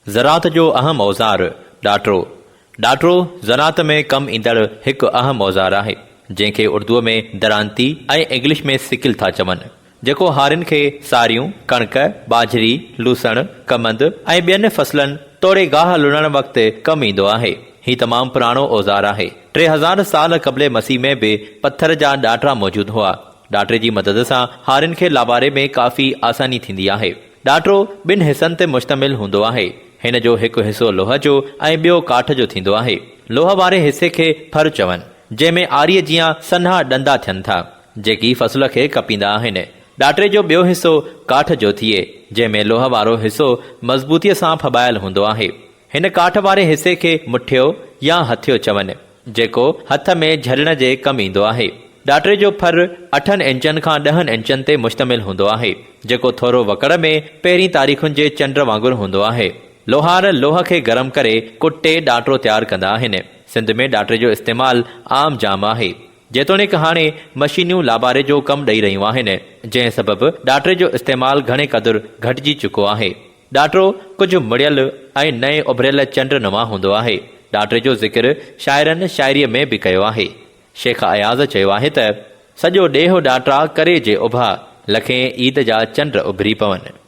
زراعت جو اهم اوزار، ڏاٽرو. ڏاٽرو زراعت ۾ ڪم ايندڙ هڪ اهم اوزار آهي، جنهن کي اردوء ۾ درانتي ۽ انگلش ۾ سڪل ٿا چون، جيڪو هارين کي ساريون، ڪڻڪ، ٻاجهري، لوسڻ، ڪمند ۽ ٻين فصلن توڙي گاهه لڻڻ وقت ڪم ايندو آهي. هي تمام پراڻو اوزار آهي. 3000 سال قبل مسيح ۾ به پٿر جا ڏاٽرا موجود هئا. ڏاٽري جي مدد سان هارين کي لاباري ۾ ڪافي آساني ٿيندي آهي. ڏاٽرو ٻن حصن تي مشتمل هوندو آهي. هن جو هڪ حصو لوهه جو ۽ ٻيو ڪاٺ جو ٿيندو آهي. لوهه واري حصي کي ڦر چون، جنهن ۾ آريء جيان سنها ڏندا ٿين ٿا، جيڪي فصل کي ڪپيندا آهن. ڏاٽري جو ٻيو حصو ڪاٺ جو ٿئي، جنهن ۾ لوهه وارو حصو مضبوطيء سان ڦٻايل هوندو آهي. هن ڪاٺ واري حصي کي مٺيو يا هٿيو چون، جيڪو هٿ ۾ جهلڻ جي ڪم ايندو آهي. ڏاٽري جو ڦر اٺن انچن کان ڏهن انچن تي مشتمل هوندو آهي، جيڪو ٿورو وڪڙ ۾ پهرين تاريخن جي چنڊ وانگر هوندو آهي. لوهار لوهه کي گرم ڪري ڪٽي ڏاٽرو تيار ڪندا آهن. سنڌ ۾ ڏاٽري جو استعمال عام جام آهي. جيتوڻيڪ هاڻي مشينيون لاباري جو ڪم ڏئي رهيون آهن، جنهن سبب ڏاٽري جو استعمال گهڻي قدر گهٽجي چڪو آهي. ڏاٽرو ڪجهه مڙيل ۽ نئين اڀريل چنڊ نما هوندو آهي. ڏاٽري جو ذڪر شاعرن شاعريء ۾ به ڪيو آهي. شيخ اياز چيو آهي ته، سڄو ڏيهه ڏاٽرا ڪري جي اڀا، لکين عيد جا چنڊ اڀري پون.